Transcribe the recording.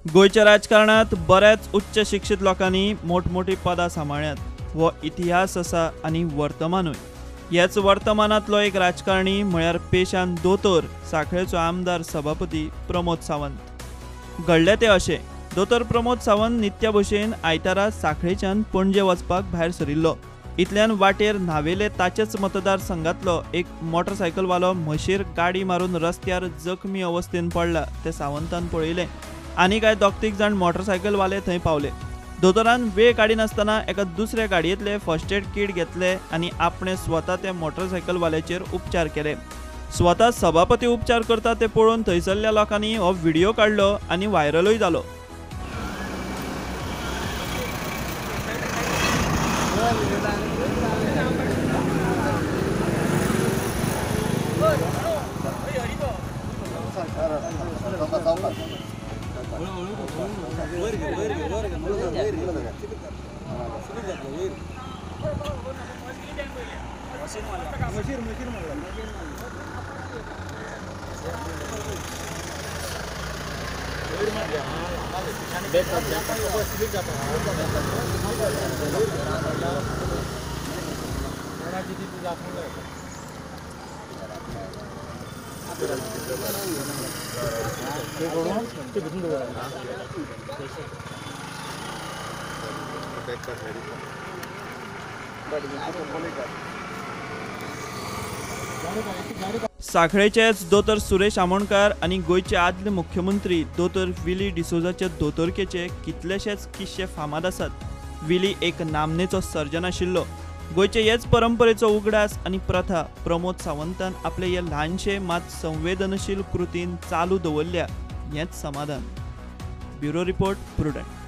गोंयच्या राजकारणात बऱ्याच उच्च शिक्षित लोकांनी मोठमोठी पदां सांबाळ्यांत, हो इतिहास आसा आनी वर्तमानूय। ह्याच वर्तमानांतलो एक राजकारणी म्हळ्यार पेशान दोतोर सांखळेचो आमदार सभापती प्रमोद सावंत। घडलें तें अशें, दोतोर प्रमोद सावंत नित्या भशेन आयतारा सांखळेच्यान पणजे वचपाक भायर सरिल्लो। इतल्यान वाटेर न्हावेले ताचेच मतदारसंघातलो एक मोटरसायकलवालो म्हशीर गाडी मारून रस्त्यार जखमी अवस्थेन पडला तें सावंतान पळयलें आनी कांय दोग तीग जाण मोटरसायकलवाले थंय पावले। दोतोरान वेळ काडिनासतना एका दुसऱ्या गाडयेंतले फर्स्ट एड कीट घेतले आनी आपणे स्वता त्या मोटरसायकलवाल्याचेर उपचार केले। स्वता सभापती उपचार करता ते पळोवन थंयसरल्या लोकांनी हो व्हिडिओ काडलो आनी व्हायरलूय जालो। सांखळेचेच दोतोर सुरेश आमोणकार आनी गोंयचे आदले मुख्यमंत्री दोतोर विली डिसोजाचे दोतोरकेचे कितलेशेच किस्से फामाद आसात। विली एक नामनेचो सर्जन आशिल्लो। गोंयचे हेच परंपरेचो उगडास आनी प्रथा प्रमोद सावंतान आपले हे ल्हानशे मात संवेदनशील कृतीन चालू दवरल्या हेंच समाधान। Bureau report, Prudent.